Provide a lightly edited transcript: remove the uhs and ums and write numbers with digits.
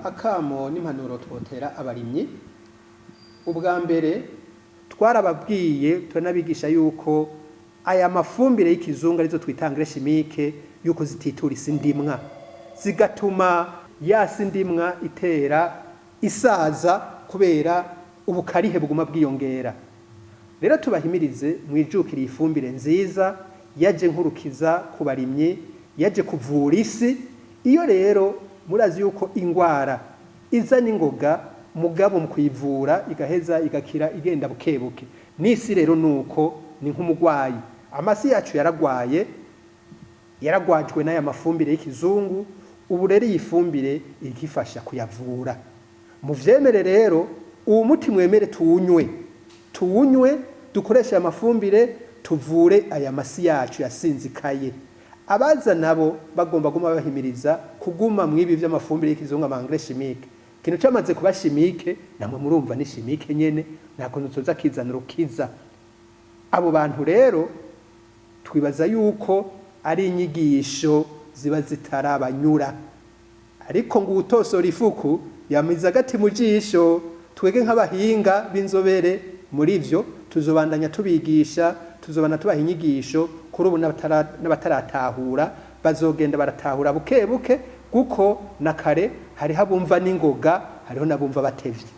Akamo n'impanuro twotera abarimyi, ubwa mbere twarababwiye, turanabigisha yuko aya mafumbire y'ikizungu, arizo twita engrais chimique, yuko zititura isi ndimwa, zigatuma ya si ndimwa itera isaza kubera ubukarihe buguma bwiyongera. Rero tubahimirize mwijukire ifumbire nziza yaje nkurukiza ku barimyi, yaje kuvura isi. Iyo rero murazi yuko ingwara iza n'ingoga, mugabo mu kuyivura igaheza igakira igenda bukebuke. N'isi rero nuko ni nk'umugwayi, amasi yacu yaragwaye, yaragwajwe n'aya mafumbire y'ikizungu. Ubu rero iyi fumbire irikifasha kuyavura. Muvyemere rero uwo muti, mwemere tuwunywe, tuwunywe, dukoreshe aya mafumbire, tuvure aya masi yacu yasinzikaye. Abaza nabo bagomba guma bahimiriza kuguma mwibi vy'amafumbire y'ikizungu, ama engrais chimique, ikintu camaze kuba chimique, namwe murumva ni chimique nyene, nta kuntu tuza kizana urukiza. Abo bantu rero twibaza yuko ari inyigisho ziba zitarabanyura, ariko ngo uwutosora ifuku yamiza agati mu jisho. Twege nk'abahinga b'inzobere muri vyo tuzobandanya tubigisha, tuzobana tubaha inyigisho. Kuri ubu n'abataratahura bazogenda baratahura buke buke, kuko na kare hariho abumva n'ingoga, hariho n'abumva batevye.